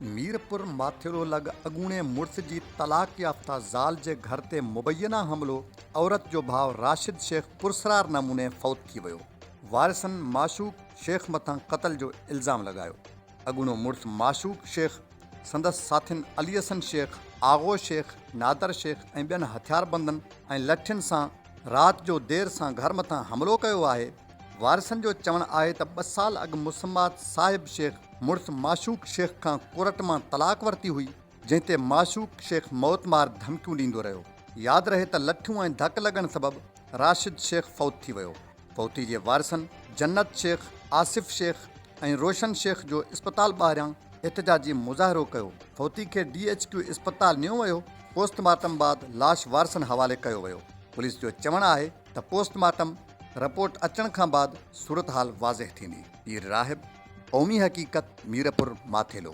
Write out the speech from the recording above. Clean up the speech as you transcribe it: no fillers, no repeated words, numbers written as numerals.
ميرپور ماٿيلو لڳ اڳوڻي مڙس جي طلاق يافته زال جي گهر تي مبينا حملو، عورت جو ڀاء راشد شيخ پرسرار نموني فوت ٿي ويو، وارثن معشوق شيخ مٿان قتل جو الزام لڳايو، اڳوڻو مڙس معشوق شيخ سندس ساٿين علي حسن شيخ، آغو شيخ، نادر شيخ ۽ ٻين هٿياربندن ۽ لٺين سان رات جو دير سان گهر مٿان حملو ڪيو آهي، وارثن جو چوڻ آهي ته ٻه سال اڳ مسمات صاحب شيخ مڙس معشوق شيخ کان ڪورٽ مان طلاق ورتي هئي، جنهن تي معشوق شيخ موتمار ڌمڪيون ڏيندو رهيو. ياد رهي ته لٺيون ۽ ڌڪ لڳڻ سبب راشد شيخ فوت ٿي ويو. فوتي جي وارثن جنت شيخ، آصف شيخ ۽ روشن شيخ جو اسپتال ٻاهريان احتجاجي مظاهرو ڪيو. فوتي کي ڊي ايڇ ڪيو اسپتال نيو ويو، پوسٽ مارٽم بعد لاش وارثن حوالي ڪيو ويو. پوليس جو چوڻ آهي ته پوسٽ مارٽم رپورٽ اچڻ کان بعد صورتحال واضح ٿيندي. پير راهب، قومي حقيقت، ميرپور ماٿيلو.